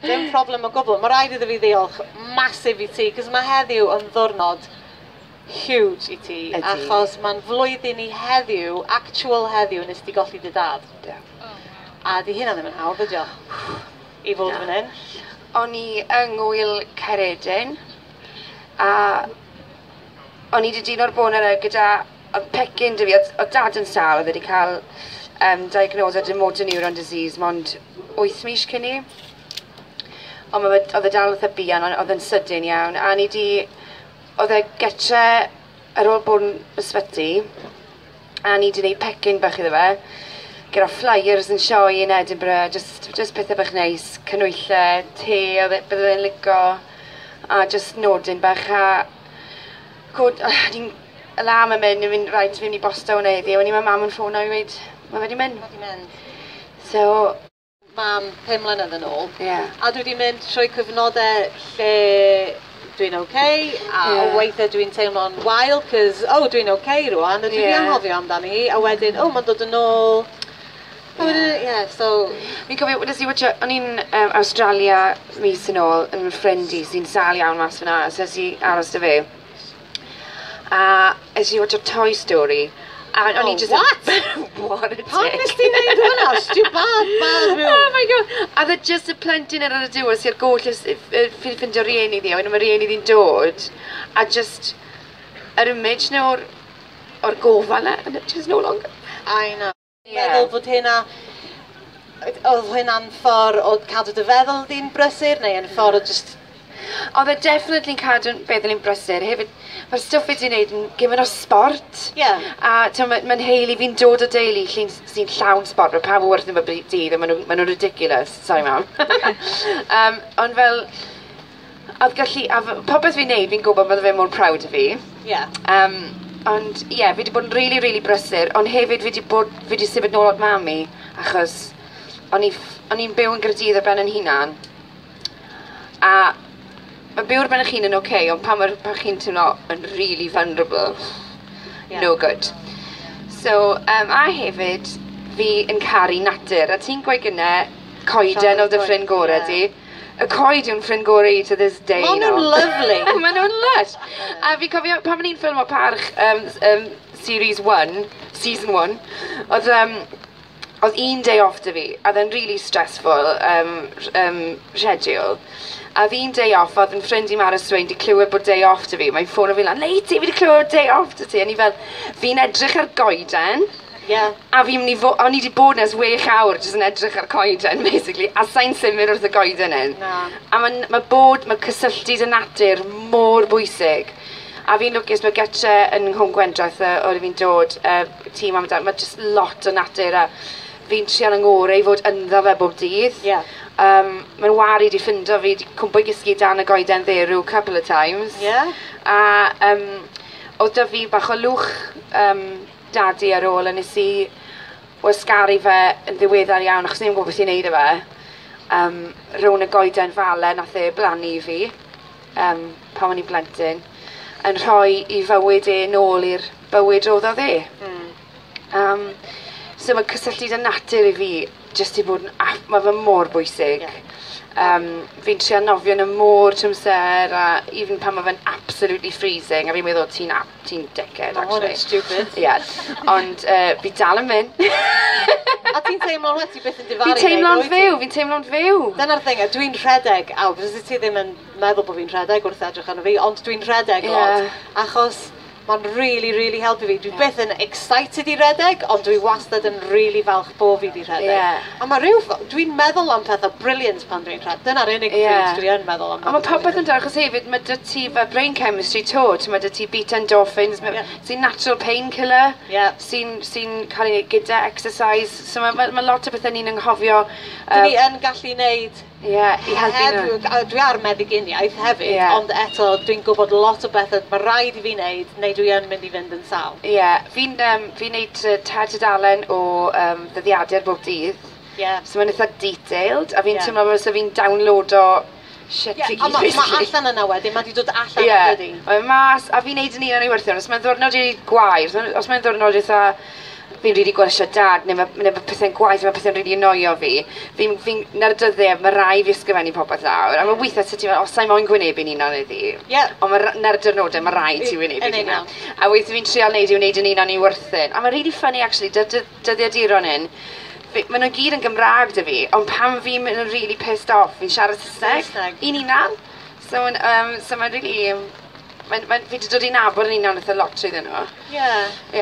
Dim problem o gwbl. Mae rhaid iddo fi ddiolch massive i ti, cos mae heddiw yn ddwrnod huge i ti, Ydi. Achos mae'n flwyddyn i heddiw, actual heddiw, nes ti golli dy dad. Do. A di hynna ddim yn hawdd, ydi o? I fod Na. fan hyn. O'n i yng Ngwyl Caeredin, a o'n i wedi dyn o'r bon yna gyda oedd pecyn 'da fi, oedd dad yn sâl, oedd wedi cael diagnosed o motor neuron disease mond 8 mis cyn i. Ond oedd e dal eitha buan, ond oedd yn sydyn iawn. A ni di, oedd e getre ar ôl bod yn ysbyty, a ni di wneud pecyn bach iddo fe, gyda flyers yn sioe yn Edinburgh, just pethau bach neis, canhwyllau, te, oedd bydde fe'n lico, a just nodyn bach, a god, ni'n alarm yn mynd, ni'n mynd, right, fi'n mynd i bosto hwnna heddi, a wedyn mae mam yn ffono i weud, mae fe wedi mynd. Mae 'di mynd. So, Mam 5 mlynedd yn ôl. Yeah. A dwi wedi mynd trwy cyfnodau lle dwi'n okay, a weithiau dwi'n teimlo'n wael, cos, oh, dwi'n okay rwan, a dwi wedi anghofio amdani hi, a wedyn, oh, mae'n dod yn ôl. A wedyn, yeah, so, Fi'n cofio, nes i watcho, o'n i'n Australia mis yn ôl, yn ffrind i sy'n sâl iawn mas fyna, so es i aros 'da fe. A es i watcho Toy Story, a o'n i Oh, just what? What a dick. Pam nes ti wneud hwnna? Stu bad, bad move. Oh my God. A dde just y plentyn ar y diwedd sy'n goll ffindio rieni ddi, a wedyn mae rieni ddi'n dod, a just yr image na o'r gofal na, and it just no longer. I know. Yeah. Meddwl bod hynna, oedd hynna'n ffordd o cadw dy feddwl di'n brysur, neu yn ffordd o just, Oedd e definitely'n cadw'n feddwl i'n brysur. Hefyd, mae'r stwff fi wedi wneud yn gymaint o sport. A mae'n ma nheulu fi'n dod o deulu sy'n llawn sport. Mae pawb wrth yn dydd a maen nhw'n ma nhw ridiculous. Sorry, mam. Ond fel, oedd gallu, a popeth fi'n neud, fi'n gwybod bydde fe mor proud o fi. Ond ie, yeah, fi wedi bod yn really, really brysur, ond hefyd fi wedi symud nôl at mami, achos o'n i'n byw yn Gaerdydd ar ben yn hunan. A mae byw ar ben eich hun yn oce, okay, ond pan chi'n teimlo yn really vulnerable, no good. So, a hefyd, fi yn caru natur, a ti'n gweud gynne, coeden oedd y ffrind gorau di. Y coed yw'n ffrind gorau i to this day. Maen nhw'n no. lovely. Maen nhw'n lush. A fi cofio pan o'n i'n ffilm o Parch series 1, season 1, oedd un day off 'da fi, a oedd e'n really stressful schedule. A oedd un day off, oedd yn ffrind i Mara Swain di clywed bod day off 'da fi. Mae'n ffono fi lan, "Leiti, fi wedi clywed bod day off 'da ti." A ni fel, fi'n edrych ar goeden, a fi'n mynd i fo- o'n i wedi bod nes 6 awr jyst yn edrych ar coeden, basically, a sa'n symud wrth y goeden hyn. Na. A mae'n ma bod, mae cysylltu â natur mor bwysig. A fi'n lwcus mae getre yn Nghwm Gwendraeth o'r fi'n dod, tîm am mae just lot o natur a fi'n trial yng ngorau i fod ynddo fe bob dydd. Mae'n wari di ffindo fi, di cwmpo i gysgu dan y goeden dderw couple of times. A oedd 'da fi bach o lwch dadi ar ôl a nes i wasgaru fe yn ddiweddar iawn achos ni'n gwybod beth i wneud â fe. Rownd y goeden fale nath e blannu i fi pan o'n i'n blentyn yn rhoi i fywyd e nôl i'r bywyd oedd e. So mae cysylltu â natur i fi jyst i bod yn, mae fe mor bwysig. Fi'n trio nofio yn y môr trwy amser a even pan mae fe'n absolutely freezing a fi'n meddwl ti'n dickhead Ma' hwn actually. yn stupid. Yeah. Ond fi dal yn mynd. A ti'n teimlo'n well, ti byth yn difaru Fi'n teimlo'n wneud, wyt ti? fyw, fi'n teimlo'n fyw. Dyna'r thing, a dwi'n rhedeg, a fysa ti ddim yn meddwl bod fi'n rhedeg wrth edrych arno fi, ond dwi'n rhedeg lot, achos mae'n really, really helpu fi. Dwi byth yn excited i redeg, ond dwi wastad yn really falch bo fi di rhedeg. Ie. A mae rhyw, dwi'n meddwl am pethau brilliant pan dwi'n rhedeg. Dyna'r unig pryd dwi yn meddwl am Ond mae pethau popeth yn dod, achos hefyd mae 'da ti fel brain chemistry to, mae 'da ti beta endorphins, Ie. sy'n natural painkiller, sy'n sy cael ei wneud gyda exercise. So mae ma lot o bethau ni'n anghofio. Dwi yn gallu neud Ie, i helpu heb, nhw. a dwi ar meddyginiaeth hefyd, ond eto dwi'n gwybod lot o bethau mae rhaid i fi wneud, neu dwi yn mynd i fynd yn sâl. Ie, yeah, fi'n fi neud 3 tudalen o ddyddiadur bob dydd. So mae'n eitha detailed, a fi'n teimlo fel fi'n downloado shit i A gyd, mae ma basically. allan yna wedyn, mae di dod allan Ie, ydy. mae'n mas, a fi'n neud yn un o'n i werthu, os mae'n ddwrnod i gwair, os mae'n ddwrnod eitha Fi'n rili gweld eisiau dad, neu mae, neu ma pethau'n gwaith, mae pethau'n rili annoio fi. Fi'n, fi, na'r dyddiau, mae rai fi ysgrifennu popeth lawr. A mae weithiau ti fel, o, sa'i moyn gwynebu'n unan iddi. Ond mae, na'r diwrnodau, mae rhaid ti wynebu Yn hynna. union. A weithiau fi'n trial neud i wneud yn unan i wrthyn. A mae'n really funny, actually, dyddiaduron hyn, maen nhw gyd yn Gymraeg 'da fi, ond pan fi'n mynd yn really pissed off, fi'n siarad Saesneg. Saesneg. Un unan. So mae'n really. Fi wedi dod i nabod yn unan eitha lot trwy nhw. Yeah. Ie.